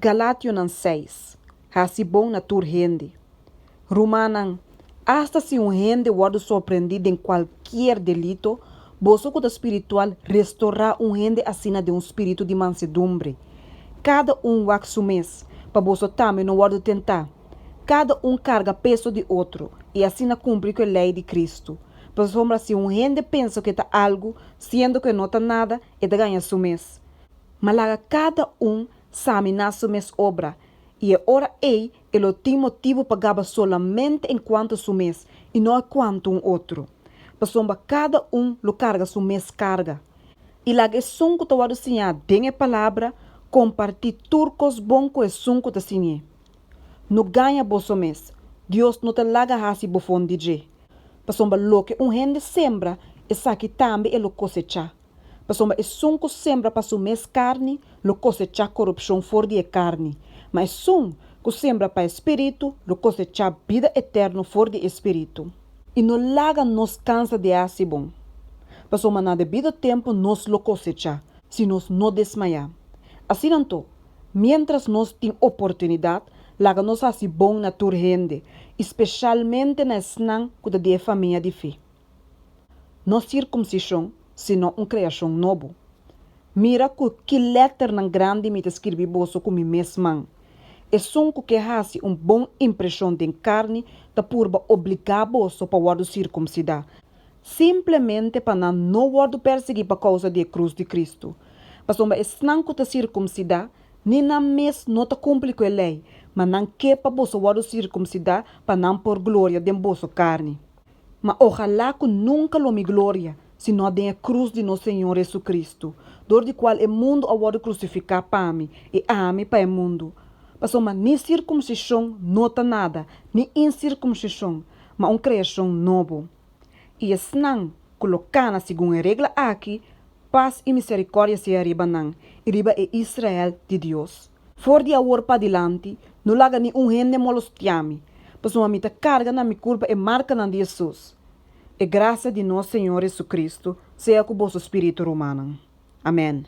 Galationan 6, Hasi bon na tur hende. Rumannan, asta si un hende wòrdu sorprendí den kualkier delito, boso ku ta spiritual restorá un hende asina den un spiritu di mansedumbre. Kada un wak su mes, pa boso tambe no wòrdu tentá. Kada un karga peso di otro, i asina kumpli ku e lei di Kristu. Pasobra si un hende pensa ku e ta algu, siendo ku e no ta nada, e ta gaña su mes. Ma laga kada un saminá su mes obra, i e ora ei e lo tin motibu pa gaba solamente enkuanto su mes i no enkuanto un otro. Pasobra kada un lo karga su mes karga. I laga esun ku ta wòrdu siñá den e palabra kompartí tur kos bon ku esun ku ta siñ'é. No gaña boso mes, Dios no ta laga hasi bofon di dje. Pasobra loke un hende sembra, esaki tambe e lo kosechá. Pasobra esun ku sembra pa su mes karni lo kosechá korupshon for di e karni, ma esun ku sembra pa e spiritu lo kosechá bida eterno for di e spiritu. I no laga nos kansa di hasi bon, pasobra na debido tempu nos lo kosechá, si nos no desmayá. Asina anto, miéntras nos tin oportunidat, laga nos hasi bon na tur hende, i speshalmente na esnan ku ta di e famia di fe. No sirkumsishon, sino un kreashon nobo. Mira ku ki lèternan grandi mi ta skirbi boso ku mi mes man. Esun ku ke hasi un bon impreshon den karni ta purba obligá boso pa wòrdu sirkumsidá, simplemente pa nan no wòrdu persiguí pa kousa di e krus di Kristu. Pasobra esnan ku ta sirkumsidá, ni nan mes no ta kumpli ku e lei, ma nan ke pa boso wòrdu sirkumsidá pa nan por gloria den boso karni. Ma ojalá ku nunka lo mi gloria, sino den e krus di nos Señor Jesucristo, dor di kual e mundu a wòrdu krusifiká pa mi, i ami pa e mundu. Pasobra ni sirkumsishon no ta nada, ni insirkumsishon, ma un kreashon nobo. I esnan ku lo kana segun e regla aki, pas i miserikòrdia sea riba nan i riba e Israel di Dios. For di awor padilanti, no laga ni un hende molostiá mi, pasobra mi ta karga na mi kurpa e markanan di Hesus. E grasia di nos Señor Jesucristo sea ku boso spiritu, rumannan. Amèn.